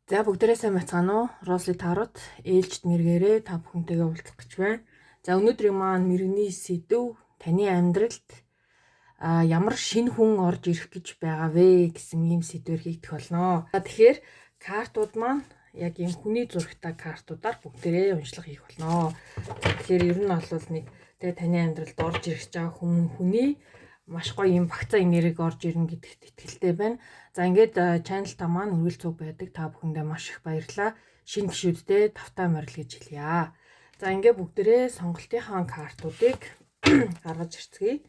За, бүгдээрээ сайн байцгаана уу? Росли Тарот ээлжид мэргээрээ та бүхэнтэйгээ уулзах гэж байна. За, өнөөдрийн маань мэрэгний сэдэв таны амьдралд ямар шинэ хүн орж ирэх гэж байгаа вэ гэсэн ийм сэдвээр хийгдэх болно. Тэгэхээр картууд маань яг ийм хүний зурагтай картуудаар бүгдээрээ уншлага хийх болно. За, тэгэхээр ер нь бол нэг тэгээ таны амьдралд орж ирэх гэж байгаа хүний маш гоё юм багцаа энерги орж ирнэ гэдэгт итгэлтэй байна. За, ингээд channel та маань үргэлж цуг байдаг. Та бүхэндээ маш их баярлалаа. Шинэ гишүүддээ тавтай морил гэж хэлье. За, ингээд бүгдээрээ сонголтынхаа картуудыг гаргаж ирцгээе.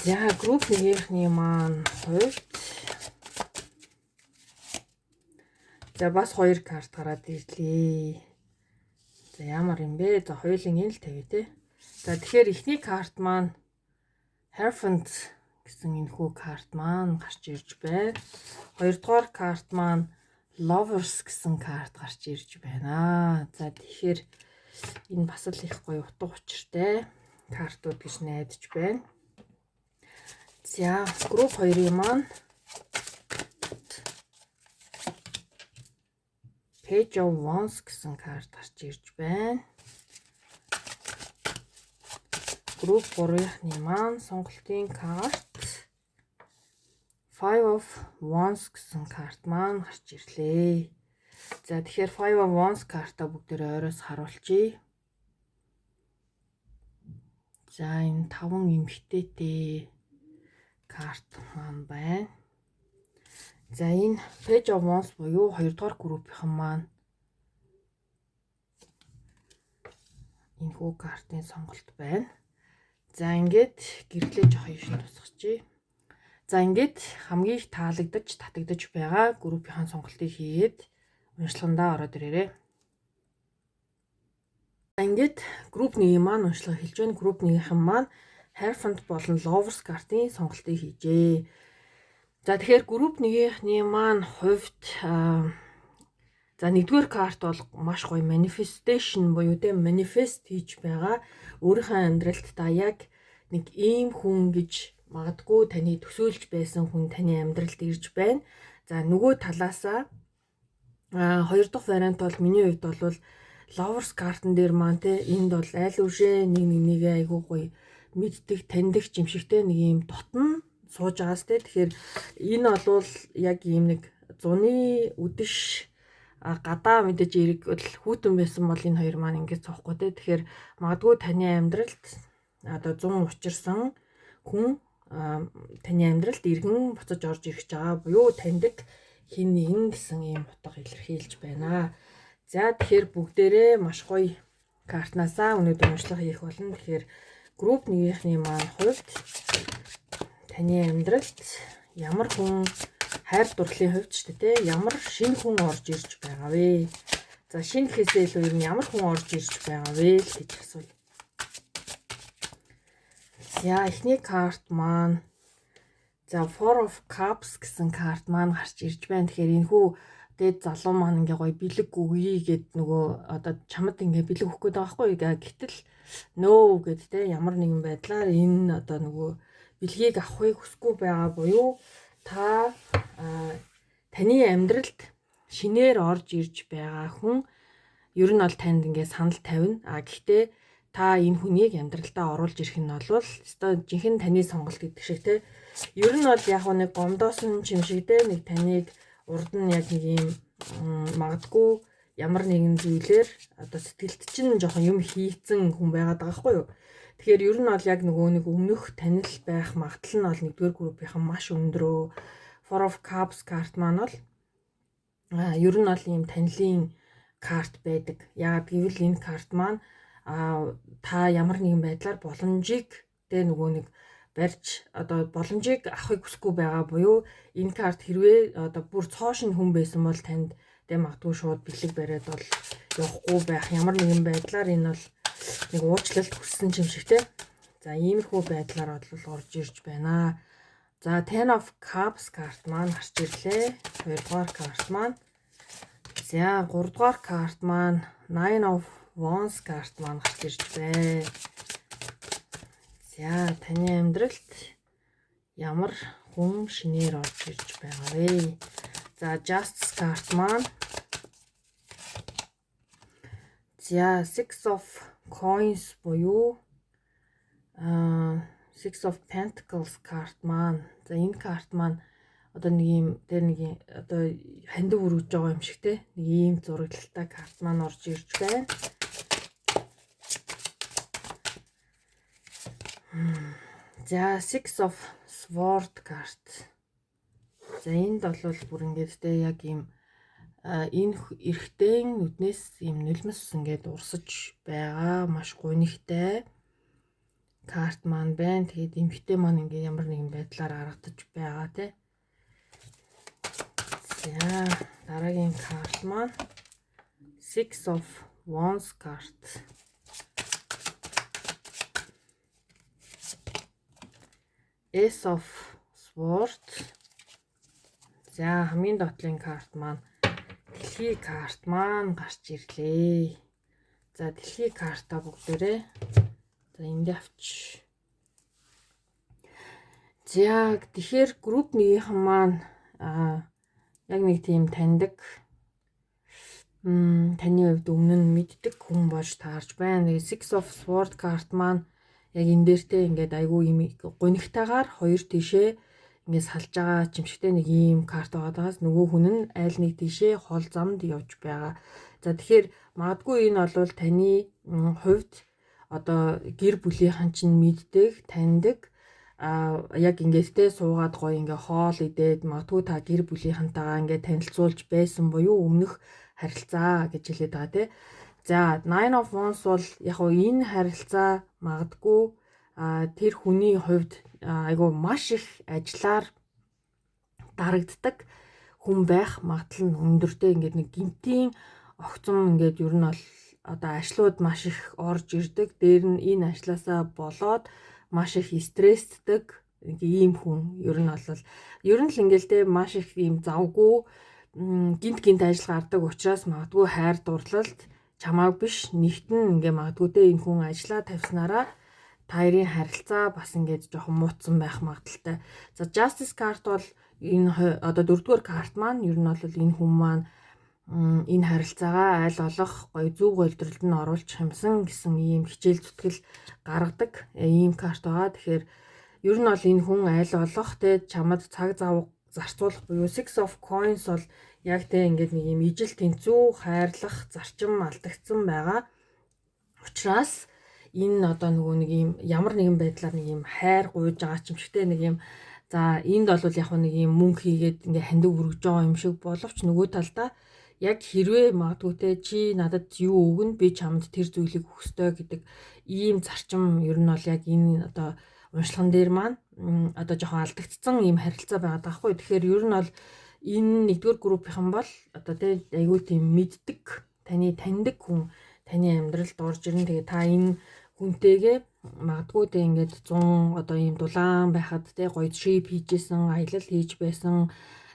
За, групп нэгийнхний маань хувьд за бас хоёр карт гараад ирлээ. За, ямар юм бэ? За, хоёулын л тавья те. За, тэгэхээр эхний карт маань Hierophant гэсэн энэхүү карт маань гарч ирж байна. Хоёрдугаар карт маань Lovers гэсэн карт гарч ирж байна. За, тэгэхээр энэ бас л их гоё утга учиртай картууд гэж найдаж байна. За, групп 2-ын маань Page of Wands гэсэн карт гарч ирж байна. Групп 3-ны маань сонголтын карт Five of Wands гэсэн карт маань гарч ирлээ. За, тэгэхээр Five of Wands картаа бүгдээрээ ойроос харуулчихъя. За, энэ таван эмэгтэйтэй карт маань байна. За, энэ Page of Wands буюу 2 дугаар группийнхан маань энэхүү картын сонголт байна. За, ингээд гэрлээ жоох юм шиг тусгачих. За, ингээд хамгийн их таалагдаж, татагдаж байгаа группийн сонголтыг хийгээд уншлагандаа ороод ирээрэй. За, ингээд групп 1-ийн маань уншлага хэлж байна. Групп 1-ийнхэн маань Hierophant болон Lovers картын сонголтыг хийжээ. За, тэгэхээр групп 1-ийнхний маань хувьд за нэгдүгээр карт бол маш гоё manifestation буюу те manifest хийж байгаа. Өөрийнхөө амьдралд та яг нэг ийм хүн гэж магадгүй таны төсөөлж байсан хүн таны амьдралд ирж байна. За, нөгөө талаасаа хоёр дахь вариант бол миний хувьд бол Lovers картн дээр маань те энд бол айл үшээ нэг нэгээ айгүй гоё мэддэг, таньдаг юм шигтэй нэг ийм дотн сууж байгаас те. Тэгэхээр энэ бол яг ийм нэг зуны үдэш гадаа мэдээж эрэг бол хүүтэн байсан бол энэ хоёр маань ингэж цоохгүй те. Тэгэхээр магадгүй таны амьдралд одоо 100 учирсан хүн таны амьдралд эргэн буцаж орж ирэх гэж байгаа буюу таньдаг хин нэгэн гэсэн ийм утга илэрхийлж байна. За, тэгэхээр бүгдээрээ маш гоё картнаасаа өнөөдөр уншлага хийх болно. Тэгэхээр групп 1-ийнхний маань хувьд таны амьдралд ямар хүн хайр дурлалын хувьд ч тэ ямар шинэ хүн орж ирж байгаа вэ? За, шинэ гэхээсээ илүү ер нь ямар хүн орж ирж байгаа вэ л гэж асууя. За, эхний карт маань за Four of Cups гэсэн карт маань гарч ирж байна. Тэгэхээр энэхүү дээд залуу маань ингээ гоё бэлэг өгье гэд нөгөө одоо чамд ингээ бэлэг өгөх гээд байгаа байхгүй юу? Гэтэл no гэд те ямар нэгэн байдлаар энэ одоо нөгөө бэлгийг авахыг хүсэхгүй байгаа буюу та таны амьдралд шинээр орж ирж байгаа хүн ер нь бол танд ингээ санал тавина. А гэхдээ та энэ хүнийг амьдралдаа оруулж ирэх нь бол ёстой жинхэнэ таны сонголт гэдэг шиг те. Ер нь бол яг нэг гомдоосон юм шиг те нэг таныг урд нь яг нэг юм магадгүй ямар нэгэн зүйлээр одоо сэтгэлд чинь жоохон юм хийцэн хүн байгаад байгаа байхгүй юу? Тэгэхээр ер нь бол яг нөгөө нэг өмнөх танил байх магадлал нь бол нэгдүгээр группийнхан маш өндрөө. Four of Cups карт маань бол ер нь бол ийм танилын карт байдаг. Яагаад гэвэл энэ карт маань та ямар нэгэн байдлаар боломжийг тэ нөгөө нэг барьж одоо боломжийг авахыг хүсэхгүй байгаа буюу энэ карт хэрвээ одоо бүр цоошин хүн байсан бол танд тэ магадгүй шууд бэлэг бариад бол явахгүй байх. Ямар нэгэн байдлаар энэ бол нэг уучлалт хүссэн юм шиг те. За, иймэрхүү байдлаар бол орж ирж байна. За, Ten of Cups карт маань гарч ирлээ. Хоёрдугаар карт маань. За, гуравдугаар карт маань Nine of Wands карт маань гарч ирж байна. За, таны амьдралд ямар хүн шинээр орж ирж байгаа вэ? За, Justice карт маань. За, Six of Coins буюу Six of Pentacles карт маань. За, энэ карт маань одоо нэг юм тэр нэг одоо хандив өргөж байгаа юм шиг те, нэг ийм зураглалтай карт маань орж ирж байна. За, Six of Sword карт. За, энд бол бүр ингээд те яг ийм энэ эрэгтэй нүднээс ийм нулимс ингээд урсаж байгаа, маш гунигтай карт маань байна. Тэгээд эмэгтэй маань ингээд ямар нэгэн байдлаар аргадаж байгаа те. За, дараагийн карт маань Six of Wands карт. Ace of Sword. За, хамгийн доотлын карт маань дэлхий карт маань гарч ирлээ. За, дэлхий картаа бүгдээрээ за энд авч. За, тэгэхээр групп нэгийнхэн маань яг нэг тийм таньдаг, таны хувьд өмнө нь мэддэг хүн болж таарч байна. Six of Sword карт маань яг энэ дээртэй ингээд айгүй юм гунигтайгаар хоёр тийшээ ингээд салж байгаа чимшигтэй нэг ийм карт байгаа даас нөгөө хүн нь айл нэг тийшээ хол замд явж байгаа. За, тэгэхээр магадгүй энэ бол таны хувьд одоо гэр бүлийнхэн чинь мэддэг, таньдаг, яг ингээд те суугаад гоё ингээ хоол идээд магадгүй та гэр бүлийнхэнтэйгээ ингээд танилцуулж байсан буюу өмнөх харилцаа гэж хэлээд байгаа те. За, Nine of Wands бол яг уу энэ харилцаа магадгүй тэр хүний хувьд айгүй маш их ажиллаар дарагддаг хүн байх магадлал нь өндөртэй. Ингээд нэг гинтийн огцом ингээд ер нь бол одоо ажлууд маш их орж ирдэг. Дээр нь энэ ажлаасаа болоод маш их стрессдэг нэг ийм хүн ер нь бол ер нь л ингээл те маш их ийм завгүй гинт гинт ажил гардаг учраас магадгүй хайр дурлалд чамааг биш нэгтэн ингээ магадгүй те энэ хүн ажлаа тавьснараа та хоёрын харилцаа бас ингээд жоохон муутсан байх магадaltaй. За, Justice карт бол энэ одоо дөрөвдүгээр карт маань ер нь бол энэ хүн маань энэ харилцаагаа аль болох гоё зөв голдролд нь оруулчих юмсан гэсэн ийм хичээл зүтгэл гаргадаг ийм карт байгаа. Тэгэхээр ер нь бол энэ хүн аль болох те чамд цаг зав зарцуулах буюу Six of Coins бол яг те ингээд нэг ийм ижил тэнцүү хайрлах зарчим алдагдсан байгаа. Учраас энэ одоо нөгөө нэг ийм ямар нэгэн байдлаар нэг ийм хайр гуйж байгаа ч юм шигтэй нэг ийм, за энд бол яг нэг ийм мөнгө хийгээд ингээ хандив өргөж байгаа юм шиг боловч нөгөө талдаа яг хэрвээ магадгүй те чи надад юу өгнө, би чамд тэр зүйлийг өгөх ёстой гэдэг ийм зарчим ер нь бол яг энэ одоо уншлаган дээр маань одоо жоохон алдагдсан ийм харилцаа байгаад байгаа хгүй. Тэгэхээр ер нь бол энэ нэгдүгээр группийнхан бол одоо те айгүй тийм мэддэг, таны таньдаг хүн таны амьдралд орж ирнэ. Тэгээ та энэ хүнтэйгээ магадгүй те ингээд 100 одоо ийм дулаан байхад те гоё trip хийжсэн, аялал хийж байсан,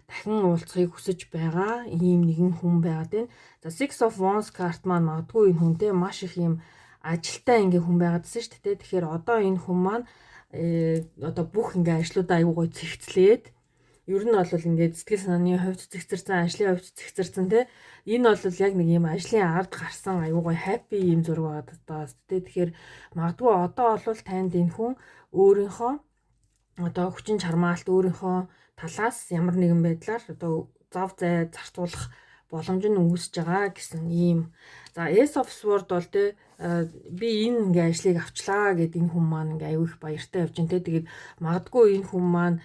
дахин уулзахыг хүсэж байгаа ийм нэгэн хүн байгаад байна. За, Six of Wands карт маань магадгүй энэ хүнтэй маш их ийм ажилтай ингээ хүн байгаадсэн шүү дээ. Тэгэхээр одоо энэ хүн маань одоо бүх ингээ ажлуудаа аягүй гоё цэгцлээд ер нь бол ингээд сэтгэл санааны хувьд цэгцэрсэн, ажлын хувьд цэгцэрсэн те. Энэ бол яг нэг ийм ажлын ард гарсан аягүй гоё happy ийм зураг байгаад байгаа те. Тэгэхээр магадгүй одоо бол танд энэ хүн өөрийнхөө одоо хүчин чармаалт, өөрийнхөө талаас ямар нэгэн байдлаар одоо зав зай зарцуулах боломж нь үүсэж байгаа гэсэн ийм. За, Ace of Sword бол те би энэ ингээ ажлыг авчлаа гэд энэ хүн маань ингээ аюу их баяртай явж байна те. Тэгээд магадгүй энэ хүн маань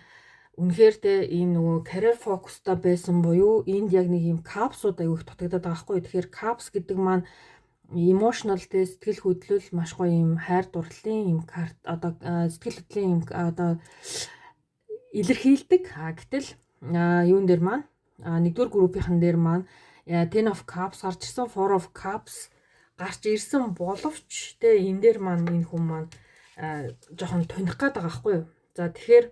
үнэхээр те ийм нөгөө career focus-тай байсан буюу энд яг нэг ийм капсууд аюу их дутагдаад байгаа байхгүй. Тэгэхээр caps гэдэг маань emotional те сэтгэл хөдлөл, маш гоё ийм хайр дурлалын ийм карт, одоо сэтгэл хөдлөлийн ийм одоо илэрхийлдэг. А гэтэл юун дээр маань нэгдүгээр группийнхан дээр маань Ten of Cups гарч ирсэн, Four of Cups гарч ирсэн боловч те энэ дээр маань энэ хүн маань жоохон туних гээд байгаа байхгүй юу. За, тэгэхээр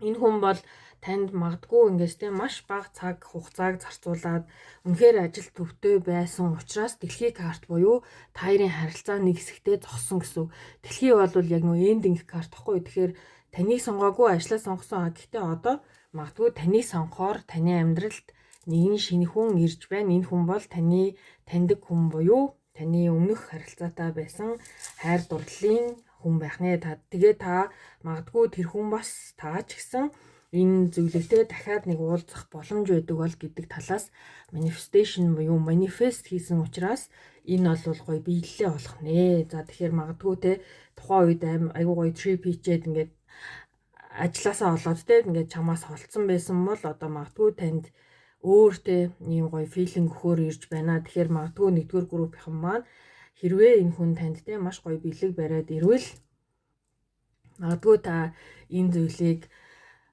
энэ хүн бол танд магадгүй ингээс те маш бага цаг хугацааг зарцуулаад үнэхээр ажил төвтэй байсан учраас дэлхий карт буюу та хоёрын харилцаа нэг хэсэгтээ зогссон гэсэн үг. Дэлхий бол яг нөгөө ending карт байхгүй. Тэгэхээр Таныг сонгоогүй, ажлаа сонгосон. Гэхдээ одоо магадгүй таныг сонгохоор таны амьдралд нэгэн шинэ хүн ирж байна. Энэ хүн бол таны таньдаг хүн буюу таны өмнөх харилцаатай байсан хайр дурлалын хүн байх нэ. Та тэгээ та магадгүй тэр хүн бас та ч гэсэн энэ зөвлөлтөө дахиад нэг уулзах боломж байдаг бол гэдэг талаас manifestation буюу manifest хийсэн учраас энэ бол гоё биелэлээ болох нэ. За, тэгэхээр магадгүй те тухайн үед айгүй гоё trip хийчээд ингээд ажилласаа олоод те ингээд чамаас холдсон байсан бол одоо магадгүй танд өөр те ийм гоё feeling өгөхөөр ирж байна. Тэгэхээр магадгүй нэгдүгээр группийнхан маань хэрвээ энэ хүн танд те маш гоё бэлэг бариад ирвэл магадгүй та энэ зүйлийг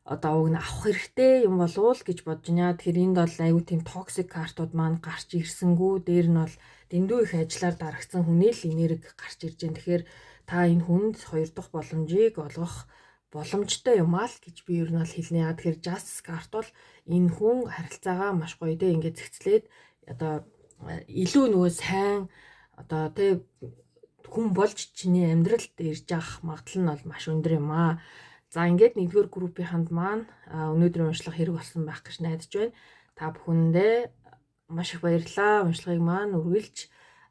одоо уг нь авах хэрэгтэй юм болов уу гэж бодож байна. Тэгэхээр энд бол айгүй тийм toxic картууд маань гарч ирсэнгүү. Дээр нь бол дэндүү их ажиллаар дарагдсан хүний л энерги гарч ирж байна. Тэгэхээр та энэ хүнд хоёр дахь боломжийг олгох боломжтой юм аа л гэж би ер нь бол хэлнэ. Тэгэхээр Justice карт бол энэ хүн харилцаагаа маш гоё те ингээд зэгцлээд одоо илүү нөгөө сайн одоо те хүн болж чиний амьдралд ирж авах магадлал нь бол маш өндөр юм аа. За, ингээд нэгдүгээр группийнханд маань өнөөдрийн уншлага хэрэг болсон байх гэж найдаж байна. Та бүхэндээ маш их баярлалаа. Уншлагыг маань үргэлж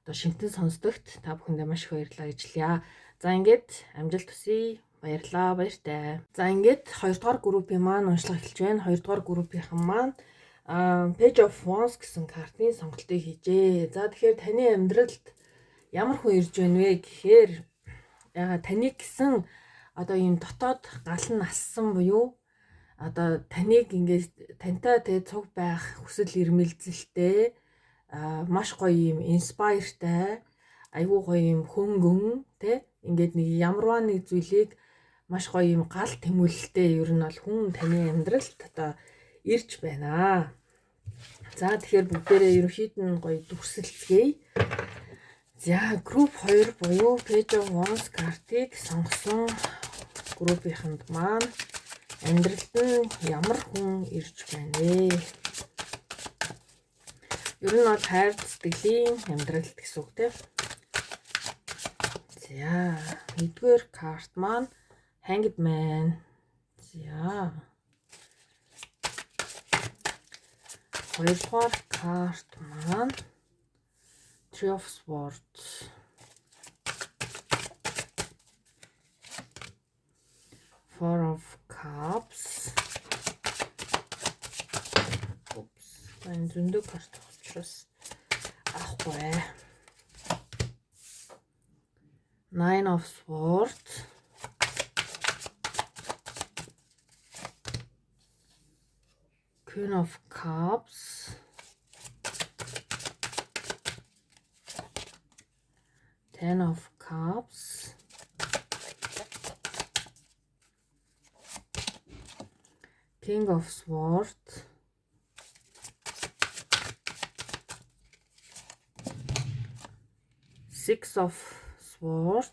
одоо шимтэн сонсдогт та бүхэндээ маш их баярлалаа гэж хэлье. За, ингээд амжилт хүсье. Баярлалаа, баяртай. За, ингээд хоёрдугаар группийн маань уншлага эхэлж байна. Хоёрдугаар группийнхан маань Page of Wands гэсэн картны сонголтыг хийжээ. За, тэгэхээр таны амьдралд ямар хүн ирж байна вэ гэхээр таныг гэсэн одоо ийм дотоод гал нь ассан буюу одоо таныг ингээд тантай тэ цуг байх хүсэл эрмэлзэлтэй, маш гоё юм inspire тай, айгүй гоё юм хөнгөн тэ ингээд нэг ямарваа нэг зүйлийг маш гоё юм гал тэмүүлэлтэй ер нь бол хүн таны амьдралд одоо ирж байна. За, тэгэхээр бүгдээрээ ерөнхийд нь гоё дүрсэлцгээе. За, group 2 буюу Page of Wands картыг сонгосон группийнханд маань амьдралд нь ямар хүн ирж байна вэ? Ер нь бол хайр сэтгэлийн амьдралд гэсэн үг тийм. За, нэгдүгээр карт маань Hanged Man. За. Хоёрдугаар карт маань Three of Swords. Four of Cups. Oops. Энэ зөндөө карт учраас авахгүй. Nine of Swords. Queen of Cups. Ten of Cups. King of Swords. Six of Swords.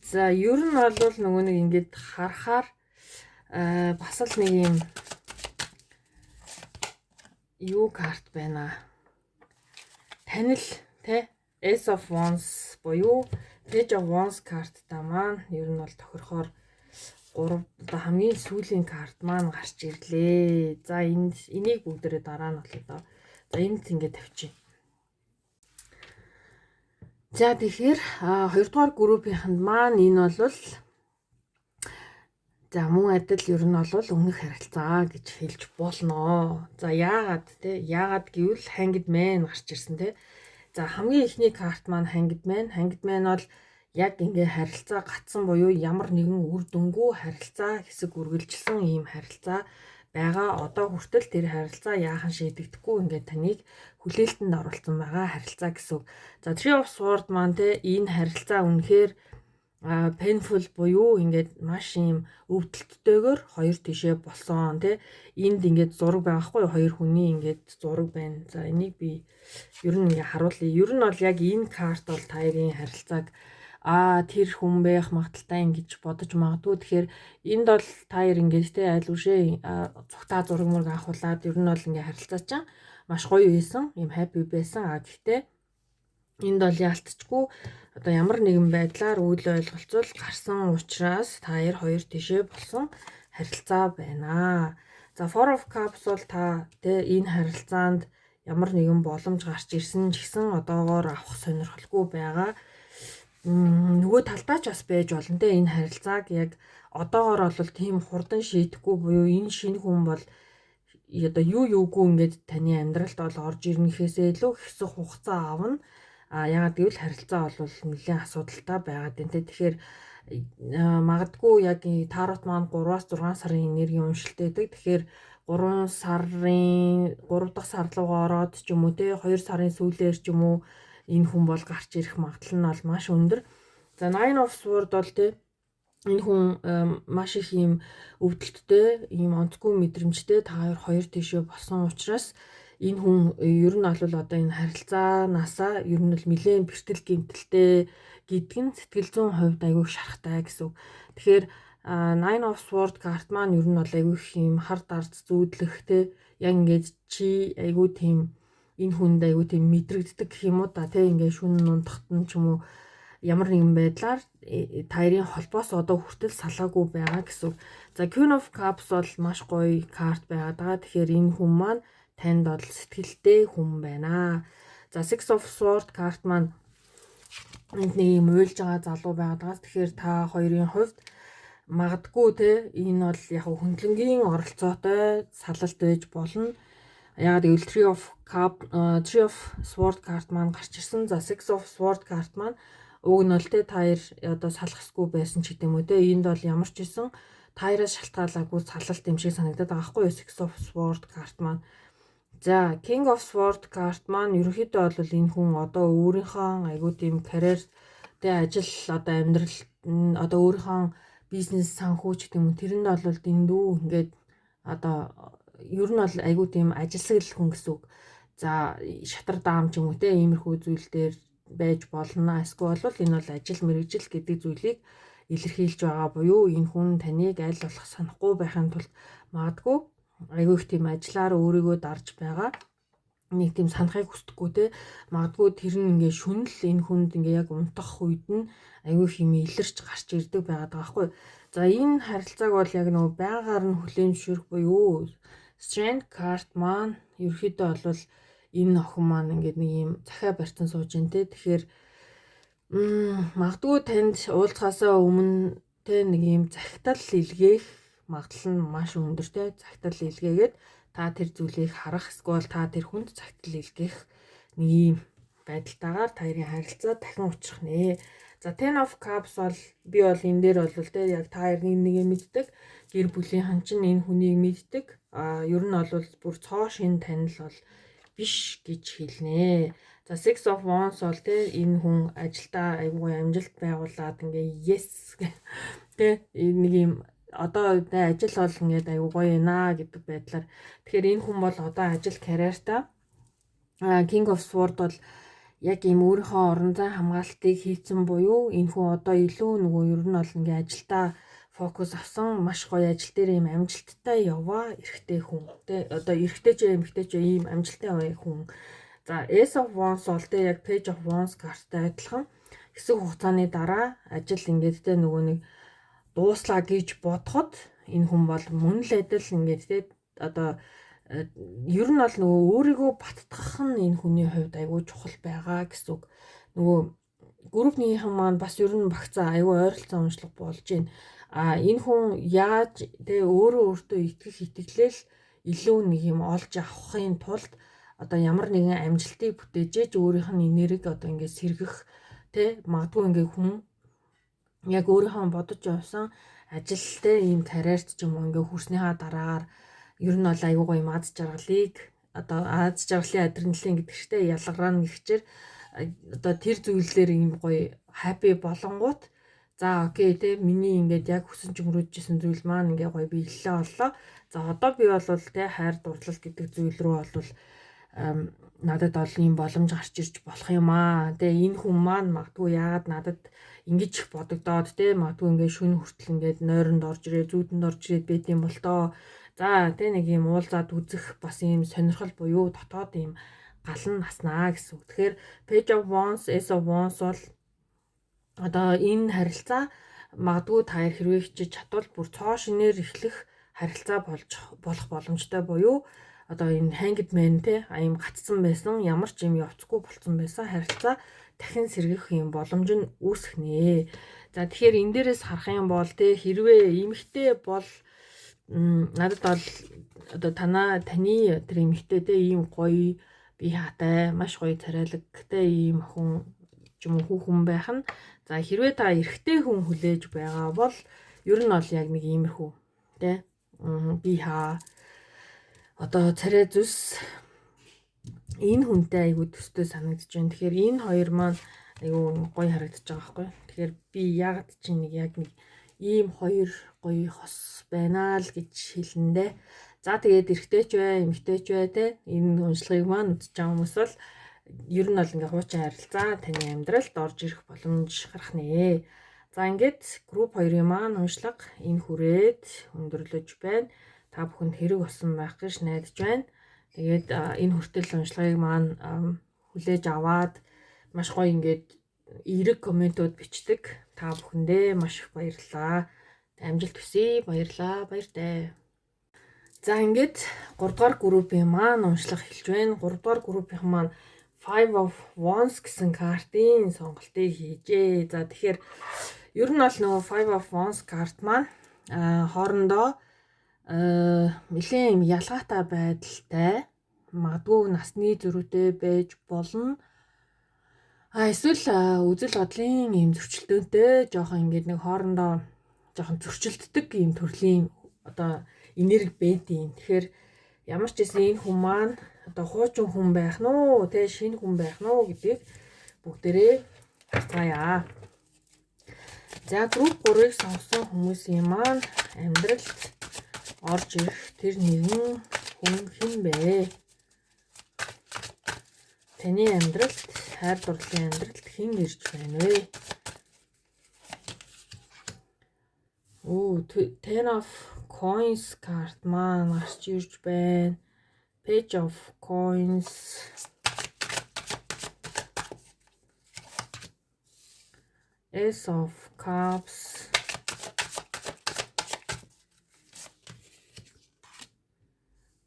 За, ер нь бол нөгөө нэг ингээд харахаар бас л нэг юм юу карт байна. Танил те Ace of Wands буюу Page of Wands карттай маань ер нь бол тохирохоор 3 одоо хамгийн сүүлийн карт маань гарч ирлээ. За, энд энийг бүгдээрээ дараа нь болоо доо. За, энд ингээд тавьчих. За, тэгэхээр хоёрдугаар группийнханд маань энэ бол за мөн адил ер нь бол өмнөх харилцаа гэж хэлж болно. За, яагаад те, яагаад гэвэл Hanged Man гарч ирсэн те. За, хамгийн эхний карт маань Hanged Man. Hanged Man бол яг ингээ харилцаа гацсан буюу ямар нэгэн үр дүнгүй харилцаа хэсэг үргэлжилсэн ийм харилцаа байгаа. Одоо хүртэл тэр харилцаа яахан шийдэгдэхгүй ингээд таныг хүлээлтэнд оруулсан байгаа харилцаа гэсэн үг. За, Three of Swords маань те энэ харилцаа үнэхээр painful буюу ингээд маш ийм өвдөлттэйгээр хоёр тишээ болсон тий. Энд ингээд зураг байгаа хгүй, хоёр хүний ингээд зураг байна. За, энийг би ер нь ингээд харуулъя. Ер нь бол яг энэ карт бол та хоёрын харилцааг тэр хүн байх магадлалтай ингэж бодож магадгүй. Тэгэхээр энд бол та хоёр ингээд те аль үшээ цугтаа зураг мураг авахулаад ер нь бол ингээд харилцаа чинь маш гоё байсан. Ийм happy байсан. А гэхдээ Энд бол яалтчгүй одоо ямар нэгэн байдлаар үйл ойлголцол гарсан учраас та хоёр хоёр тишээ болсон харилцаа байна. За, Four of Cups бол та тэ энэ харилцаанд ямар нэгэн боломж гарч ирсэн ч гэсэн одоогоор авах сонирхолгүй байгаа. Нөгөө талдаа ч бас байж болно те, энэ харилцааг яг одоогоор бол тийм хурдан шийдэхгүй буюу энэ шинэ хүн бол одоо юу юугүй ингээд таны амьдралд бол орж ирнэ гэхээсээ илүү хэсэг хугацаа авна. А яагаад гэвэл харилцаа бол нэлээн асуудалтай байгаад байна те. Тэгэхээр магадгүй яг тарот маань 3-аас 6 сарын энергийн уншилт байдаг. Тэгэхээр 3 сарын 3 дахь сар руугаа ороод ч юм уу те, 2 сарын сүүлээр ч юм уу энэ хүн бол гарч ирэх магадлал нь бол маш өндөр. За, Nine of Swords бол те энэ хүн маш их ийм өвдөлттэй, ийм онцгүй мэдрэмжтэй, та хоёр хоёр тишээ болсон учраас энэ хүн ер нь бол одоо энэ харилцаанаасаа ер нь бол нэлээн бэртэл гэмтэлтэй гэдг нь сэтгэл зүйн хувьд айгүй шарахтай гэсэн үг. Тэгэхээр Nine of Swords карт маань ер нь бол айгүй их юм хар дарц зүүдлэх те, яг ингээд чи айгүй тийм энэ хүнд айгүй тийм мэдрэгддэг гэх юм уу да те, ингээд шүн унтахт нь ч юм уу ямар нэгэн байдлаар та хоёрын холбоос одоо хүртэл салаагүй байгаа гэсэн үг. За, Queen of Cups бол маш гоё карт байгаад байгаа. Тэгэхээр энэ хүн маань танд бол сэтгэлтэй хүн байна. За, Six of Swords карт маань энд нэг юм уйлж байгаа залуу байгаад байгаа. Тэгэхээр та хоёрын хувьд магадгүй те энэ бол яг хөндлөнгийн оролцоотой салалт байж болно. Яагаад гэвэл Three of Cup, Three of Sword карт маань гарч ирсэн. За, Six of Sword карт маань уг нь бол те та хоёр одоо салах ёсгүй байсан ч гэдэг юм уу те, энд бол ямар ч байсан та хоёроос шалтгаалаагүй салалт юм шиг санагдаад байгаа байхгүй юу, Six of Sword карт маань. За, King of Sword карт маань ерөнхийдөө бол энэ хүн одоо өөрийнхөө айгуу тийм карьер тэ ажил, одоо амьдрал, одоо өөрийнхөө бизнес санхүү ч гэдэг юм уу, тэр нь бол дэндүү ингээд одоо ер нь бол айгуу тийм ажилсаг л хүн гэсэн үг. За, шатар даам ч юм уу те, иймэрхүү зүйл дээр байж болно. Эсвэл бол энэ бол ажил мэргэжил гэдэг зүйлийг илэрхийлж байгаа буюу энэ хүн таныг аль болох санахгүй байхын тулд магадгүй айгүй их тийм ажиллаар өөрийгөө дарж байгаа, нэг тийм санахыг хүсдэггүй те. Магадгүй тэр нь ингээ шүнэл энэ хүнд ингээ яг унтах үед нь айгүй их юм илэрч гарч ирдэг байгаад байгаа байхгүй. За, энэ харилцааг бол яг нөгөө байгаар нь хүлээн зөвшөөрөх буюу Strength card маань ерөөхдөө бол энэ охин маань ингээд нэг юм захиа барьсан сууж байна те. Тэгэхээр магадгүй танд уулзахаасаа өмнө те нэг юм захидал илгээх магадлал нь маш өндөр те. Захидал илгээгээд та тэр зүйлийг харах, эсвэл та тэр хүнд захидал илгээх нэг юм байдалтайгаар та хоёрын харилцаа дахин учрах нэ. За, Ten of Cups бол би бол энэ дээр бол те яг та хоёр нэг нэгэ мэддэг. Гэр бүлийнхэн чинь энэ хүнийг мэддэг. А ер нь бол бүр цоо шинэ танил бол биш гэж хэлнэ. За, Six of Wands бол те энэ хүн ажилдаа айгүй амжилт байгуулад ингээ yes те нэг юм одоо тэ ажил бол ингээд айгүй гоё юм гэдэг байдлаар, тэгэхээр энэ хүн бол одоо ажил карьертаа King of Sword бол яг ийм өөрийнхөө орон зай хамгаалтыг хийцэн буюу энэ хүн одоо илүү нөгөө ер нь бол ингээ ажилдаа фокус авсан, маш гоё ажил дээр ийм амжилттай яваа эрэгтэй хүн тэ, одоо эрэгтэй ч эмэгтэй ч ийм амжилттай яваа хүн. За, Ace of Wands бол тэ яг Page of Wands карттай адилхан хэсэг хугацааны дараа ажил ингээд тэ нөгөө нэг дууслаа гэж бодоход энэ хүн бол мөн л адил ингээд тэ одоо ер нь бол нөгөө өөрийгөө баттгах нь энэ хүний хувьд айгүй чухал байгаа гэсэн үг. Нөгөө group нэгийнхэн маань бас ер нь багцаа айгүй ойролцоо уншлага болж байна. А энэ хүн яаж тэ өөрөө өөртөө итгэх итгэлэл илүү нэг юм олж авахын тулд одоо ямар нэгэн амжилтыг бүтээжээж өөрийнх нь энерги одоо ингээд сэргэх тэ, магадгүй ингээд хүн яг өөрийнхөө бодож явсан ажилтай ийм карьерт ч юм уу ингээд хүрснийхаа дараагаар ер нь бол айгүй гоё юм аз жаргалыг, одоо аз жаргалын адреналин гэдэг чигтээ ялгараа нэгчээр одоо тэр зүйлээр ийм гоё happy болонгууд, за okay те, миний ингээд яг хүсэн ч мөрөөдөжсэн зүйл маань ингээ гоё биелэлээ оллоо. За, одоо би бол те хайр дурлал гэдэг зүйл рүү бол надад бол ийм боломж гарч ирж болох юм аа. Тэ энэ хүн маань магадгүй яагаад надад ингэж их бодогдоод те, магадгүй ингээд шөнө хүртэл ингээд нойронд орж ирээ, зүүдэнд орж ирээд байд юм бол тоо. За, тэ нэг юм уулзаад үзэх бас ийм сонирхол буюу дотоод ийм гал нь наснаа гэсэн үг. Тэгэхээр Page of Wands, Ace of Wands бол одоо энэ харилцаа магадгүй та хоёр хэрвээ хичээж чадвал бүр цоо шинээр эхлэх харилцаа болж болох боломжтой буюу одоо энэ hanged man, те, ийм гацсан байсан, ямар ч юм явцгүй болцсон байсан харилцаа дахин сэргэх юм боломж нь үүсэх нэ. За, тэгэхээр энэ дээрээс харах юм бол, те, хэрвээ эмэгтэй бол надад бол одоо таны тэр эмэгтэй, те, ийм гоё бие хаатай, маш гоё царайлагтай ийм хүн ч юм уу хүүхэн байх нь. За, хэрвээ та эрэгтэй хүн хүлээж байгаа бол ер нь бол яг нэг иймэрхүү, те, бие хаа, одоо царай зүс энэ хүнтэй айгүй төстэй санагдаж байна. Тэгэхээр энэ хоёр маань айгүй гоё харагдаж байгаа байхгүй. Тэгэхээр би яагаад чи нэг яг нэг ийм хоёр гоё хос байна л гэж хэлэндэ. За, тэгээд эрэгтэй ч бай, эмэгтэй ч бай, те, энэ уншлагыг маань үзэж байгаа хүмүүс бол ер нь бол ингээ хуучин харилцаа таны амьдралд орж ирэх боломж гарах нэ. За, ингээд group 2-ын маань уншлага энэ хүрээд өндөрлөж байна. Та бүхэнд хэрэг болсон байх гэж найдаж байна. Тэгээд энэ хүртэл уншлагыг маань хүлээж аваад маш гоё ингээд эерэг comment үүд бичдэг. Та бүхэндээ маш их баярлалаа. Амжилт хүсье. Баярлалаа. Баяртай. За, ингээд 3 дугаар группийн маань уншлага эхэлж байна. 3 дугаар группийн маань Five of Wands гэсэн картын сонголтыг хийжээ. За, тэгэхээр ер нь бол нөгөө Five of Wands карт маань хоорондоо нэлээд ялгаатай байдалтай, магадгүй насны зөрүүтэй байж болно. А эсвэл үзэл бодлын ийм зөрчилдөөнтэй, жоохон ингээд нэг хоорондоо жоохон зөрчилддөг ийм төрлийн одоо энерги байдийн. Тэгэхээр ямар ч гэсэн энэ хүн маань одоо хуучин хүн байх нь уу, те, шинэ хүн байх нь уу гэдгийг бүгдээрээ харцгаая. За, group 3-ыг сонгосон хүмүүсийн маань амьдралд орж ирэх тэр нэгэн хүн хэн бэ? Таны амьдралд, хайр дурлалын амьдралд хэн ирж байна вэ? Оо, Ten of Coins карт маань гарч ирж байна. Page of Coins. Ace of Cups.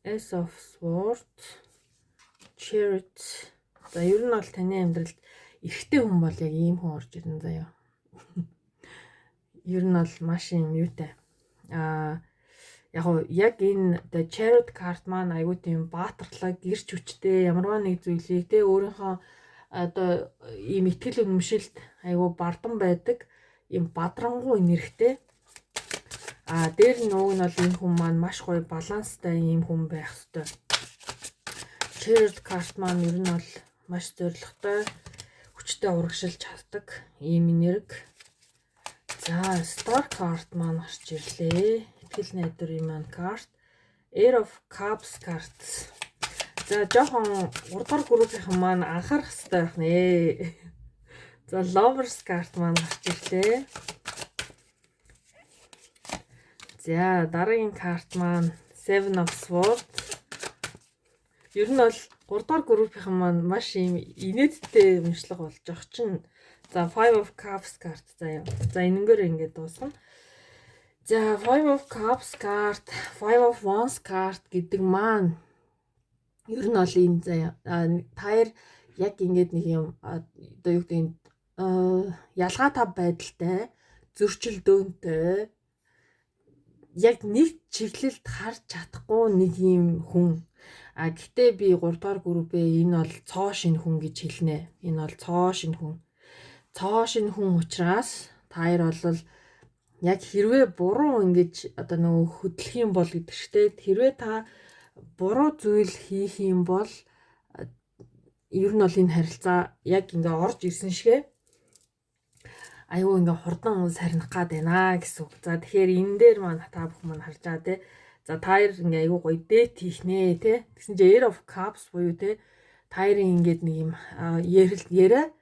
Ace of Swords. Chariot. За, ер нь бол таны амьдралд эрэгтэй хүн бол яг ийм хүн орж ирнэ заяа. Ер нь бол маш юм юутай. Яг уу яг энэ The Chariot card маань айгүй тийм баатарлаг, гэрч хүчтэй, ямарваа нэг зүйлийг, те, өөрийнхөө одоо ийм итгэл үнэмшилд айгүй бардан байдаг ийм бадрангуй энергитэй. А дээр нь уг нь бол энэ хүн маань маш гоё баланстай ийм хүн байх ёстой. Chariot card маань ер нь бол маш зоригтой, хүчтэй урагшилж чаддаг ийм энерги. За, Star card маань гарч ирлээ. Итгэл найдварын маань карт. Ace of Cups карт. За, жоохон 3 дугаар группийнхан маань анхаарах хэрэгтэй байх нэ. За, Lovers карт маань гарч ирлээ. За, дараагийн карт маань Seven of Swords. Ер нь бол 3 дугаар группийнхан маань маш ийм инээдтэй уншлага болж байгаа чинь. За, Five of Cups карт заяа. За, энэнгээр ингээд дуусгана. За, Five of Cups карт, Five of Wands карт гэдэг маань ер нь бол энэ заяа. Та хоёр яг ингээд нэг юм одоо юу гэдэг, ялгаатай байдалтай, зөрчилдөөнтэй, яг нэг чиглэлд харж чадахгүй нэг юм хүн. А гэхдээ би 3 дугаар группээ энэ бол цоо шинэ хүн гэж хэлнэ. Энэ бол цоо шинэ хүн. Цоо шинэ хүн учраас та хоёр бол яг хэрвээ буруу ингэж одоо нөгөө хөдлөх юм бол гэдэг шигтэй, хэрвээ та буруу зүйл хийх юм бол ер нь бол энэ харилцаа яг ингээ орж ирсэн шигэ айгүй ингээ хурдан сарних гад байна гэсэн үг. За, тэгэхээр энэ дээр маань та бүхэн маань харж байгаа, те. За, та хоёр ингээ айгүй гоё date хийх нэ, те. Тэгсэн чинь Ace of Cups буюу, те, та хоёрын ингээд нэг юм ярил яриа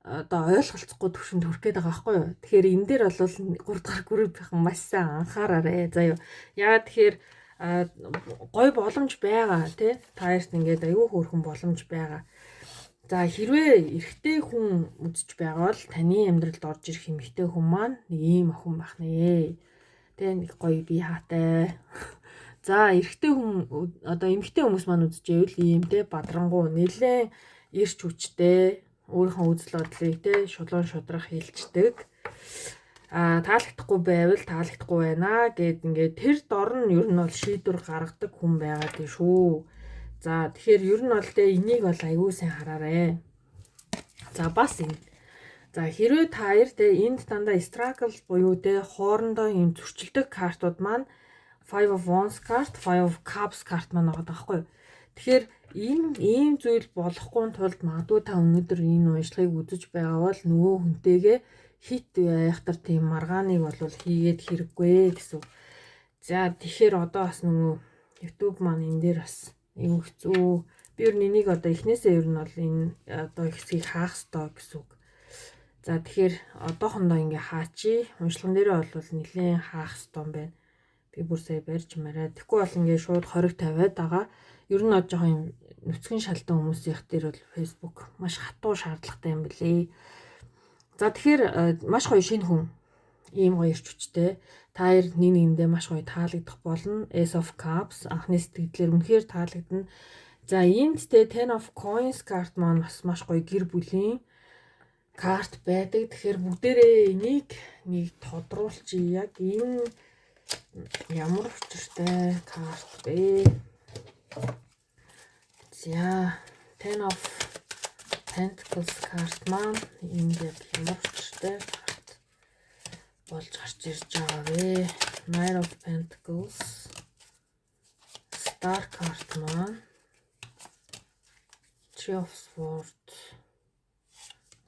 одоо ойлголцохгүй төвшөнд хүрэх гээд байгаа байхгүй юу. Тэгэхээр энэ дээр бол 3 дахь группийнхан маш сайн анхаараарэ. За юу. Яагаад тэгэхээр Гой боломж байгаа, тий. Та хоёрт ингээд аюу хөөрхөн боломж байгаа. За, хэрвээ эрэгтэй хүн үзэж байгаа бол таны амьдралд орж ирэх эмэгтэй хүн маань нэг ийм охин байх нэ. Тэ, нэг гоё бие хаатай. За, эрэгтэй хүн, одоо эмэгтэй хүмүүс маань үзэж байвал ийм, те, бадрангуу, нэлээд эрч хүчтэй, өөрийнхөө үзэл бодлыг, те, шулуун шудрах хэлцдэг. Таалагдахгүй байвал таалагдахгүй байна гэд ингээд тэр дор нь ер нь бол шийдвэр гаргадаг хүн байгаа тийм шүү. За, тэгэхээр ер нь бол, те, энийг бол аягүй сайн хараарэ. За, бас энэ. За, хэрвээ та хоёр, те, энд дандаа struggle буюу, те, хоорондоо юм зөрчилдөг картууд маань Five of Wands карт, Five of Cups карт маань байгаа байхгүй юу? Тэгэхээр энэ ийм зүйл болохгүй тулд магадгүй та өнөөдөр энэ уншлагыг үзэж байгаа бол нөгөө хүнтэйгээ хит айхтар тийм маргааныг бол хийгээд хэрэггүй гэсэн. За, тэгэхээр одоо бас нөгөө YouTube маань энэ дээр бас айгүй хэцүү. Би ер нь энийг одоо эхнээсээ ер нь бол энэ одоо хэсгийг хаах ёстой гэсэн үг. За, тэгэхээр одоохондоо ингээ хаачи. Уншлаган дээрээ бол нэлээд хаах ёстой юм байна. Би бүр сая барьж мараа. Тэгэхгүй бол ингээ шууд хориг тавиад байгаа. Ер нь одоо жоохон юм нүцгэн шалтан хүмүүсийнх дээр бол Facebook маш хатуу шаардлагатай юм билээ. За, тэгэхээр маш гоё шинэ хүн, ийм гоё эрч хүчтэй. Та хоёр нэг нэгэндээ маш гоё таалагдах болно. Ace of Cups анхны сэтгэлээр үнэхээр таалагдана. За, энд, те, Ten of Coins карт маань бас маш гоё гэр бүлийн карт байдаг. Тэгэхээр бүгдээрээ энийг нэг тодруулчих. Яг энэ ямар учиртай карт бэ? За, Ten of Pentacles карт маань энд яг ямар учиртай карт болж гарч ирж байгаа вэ? Knight of Pentacles, Star карт маань, Three of Swords,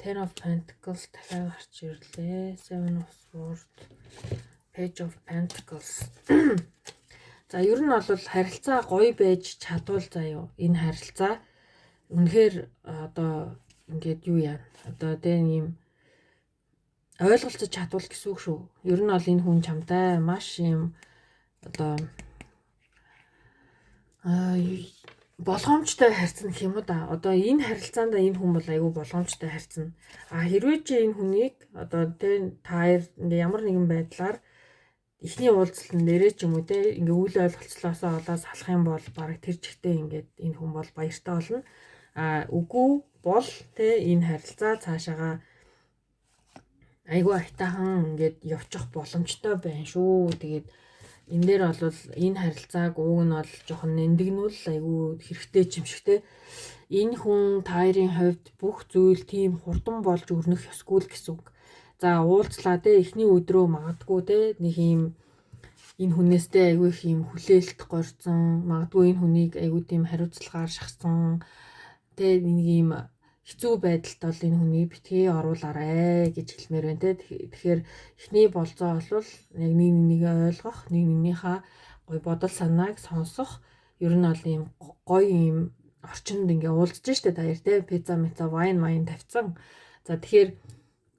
Ten of Pentacles дахиад гарч ирлээ. Seven of Swords, Page of Pentacles. За, ер нь бол харилцаа гоё байж чадвал заяо. Энэ харилцаа үнэхээр одоо ингээд юу яа. Одоо тэ ийм ойлголцож чадвал гэсэн үг шүү. Ер нь бол энэ хүн чамтай маш юм одоо болгоомжтой харьцна гэх юм уу да. Одоо энэ харилцаанд энэ хүн бол айгүй болгоомжтой харьцна. А хэрвээ чи энэ хүнийг одоо, тэ, та хоёр ингээ ямар нэгэн байдлаар эхний уулзалтан дээрээ ч юм уу, те, ингээ үйл ойлголцлоосоо болоод салах юм бол бараг тэр чигтээ ингээд энэ хүн бол баяртай болно. А үгүй бол, те, энэ харилцаа цаашаага айгүй аятайхан ингээд явчих боломжтой байна шүү. Тэгээд энэ дээр бол энэ харилцааг ууг нь бол жоохон нандинуул айгүй хэрэгтэй юм шиг, те. Энэ хүн та хоёрын хувьд бүх зүйл тийм хурдан болж өрнөх ёсгүй л гэсэн үг. За, уулзлаа, те, эхний өдрөө магадгүй, те, нэг юм энэ хүнээстэй айгүй их юм хүлээлт горьсон, магадгүй энэ хүнийг айгүй тийм хариуцлагаар шахсан, те, нэг юм хэцүү байдалд бол энэ хүнийг битгий оруулаарэ гэж хэлмээр байна, те. Тэгэхээр эхний болзоо бол яг нэг нэгээ ойлгох, нэг нэгнийхээ гоё бодол санааг сонсох, ер нь бол ийм гоё ийм орчинд ингээ уулзж штэ та хоёр, те, пицца мица, wine майн тавьсан. За, тэгэхээр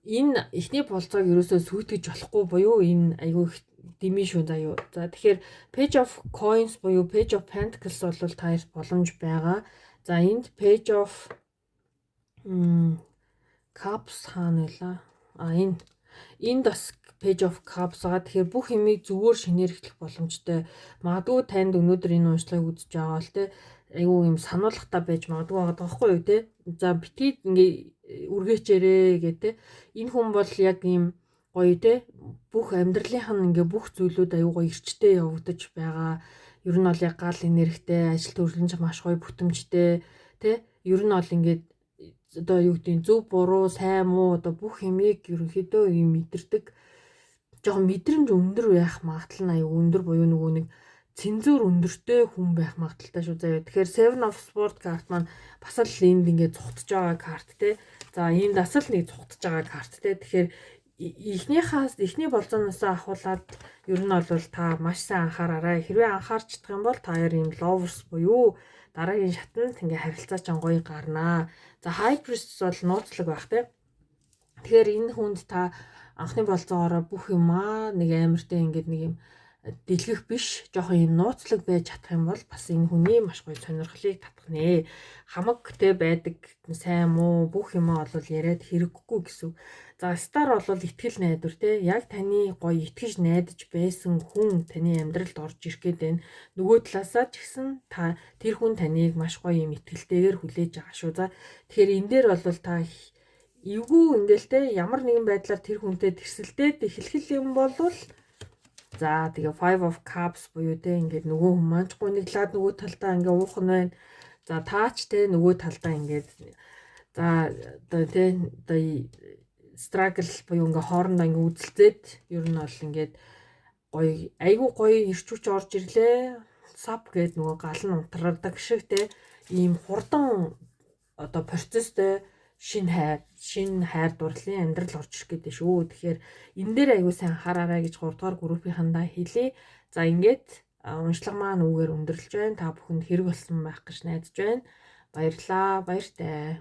энэ эхний болзоог ерөөсөө сүйтгэж болохгүй буюу энэ айгүй их дэмий шүү заяо. За, тэгэхээр Page of Coins буюу Page of Pentacles бол та хоёрт боломж байгаа. За, энд Page of Cups хаана вэ? А, энд бас Page of Cups байгаа. Тэгэхээр бүх юмыг зөвөр шинээр эхлэх боломжтой. Магадгүй танд өнөөдөр энэ уншлагыг үзэж байгаа бол, те, айгүй юм сануулгатай байж магадгүй байгаа байхгүй юу, те. За, битгий ингээ үргээчээрээ гэ, те. Энэ хүн бол яг ийм гоё, те, бүх амьдралынх нь ингээ бүх зүйлүүд аюу гоё эрчтэй явагдаж байгаа. Ер нь бол яг гал энергитэй, ажил төрөлж маш гоё бүтэмжтэй, те. Ер нь бол ингээд одоо юу гэдэг, зөв буруу, сайн муу, одоо бүх юмыг ерөнхийдөө юм мэдэрдэг. Жоохон мэдрэмж өндөр байх магадлал нь аюу өндөр буюу нөгөө нэг цензуур өндөртэй хүн байх магадлалтай шүү заяа. Тэгэхээр Seven of Swords карт маань бас л энд ингээд зугтаж байгаа карт, те. За, энд бас л нэг зугтаж байгаа карт, те. Тэгэхээр эхнийхээс, эхний болзооноос ахуулаад ер нь бол та маш сайн анхаараарай. Хэрвээ анхаарч чадах юм бол та хоёр ийм lovers буюу дараагийн шатанд ингээ харилцаа чан гоё гарнаа. За, High Priestess бол нууцлаг байх, те. Тэгэхээр энэ хүнд та анхны болзоогоороо бүх юмаа нэг амартай ингээд нэг юм дэлгэх биш, жоохон юм нууцлаг байж чадах юм бол бас энэ хүний маш гоё сонирхлыг татах нэ. Хамаг те байдаг сайн муу бүх юмаа бол яриад хэрэггүй гэсэн. За, Star бол итгэл найдвар те, яг таны гоё итгэж найдаж байсан хүн таны амьдралд орж ирэх гээд байна. Нөгөө талаасаа ч гэсэн та тэр хүн таныг маш гоё юм итгэлтэйгээр хүлээж байгаа шүү. За, тэгэхээр энэ дээр бол та эвгүй ингээл те ямар нэгэн байдлаар тэр хүнтэй тэрсэлдээд эхлэх юм бол, за, тэгээ Five of Cups буюу те ингээд нөгөө хүн маань ч гуниглаад нөгөө талдаа ингээ уух нь байна. За, таач те нөгөө талдаа ингээд, за, одоо те одоо struggle буюу ингээ хоорондоо ингээ үзэлцээд ер нь бол ингээд гоё, айгүй гоё эрч хүч орж ирлээ. Сап гээд нөгөө гал нь унтраадаг шиг те ийм хурдан одоо процесстэй шинэ хайр, шинэ хайр дурлалын амьдрал орж ирэх гэдэг шүү. Тэгэхээр энэ дээр айгүй сайн хараарай гэж 3 дугаар группийнхандаа хэлье. За, ингээд уншлага маань үүгээр өндөрлөж байна. Та бүхэнд хэрэг болсон байх гэж найдаж байна. Баярлалаа. Баяртай.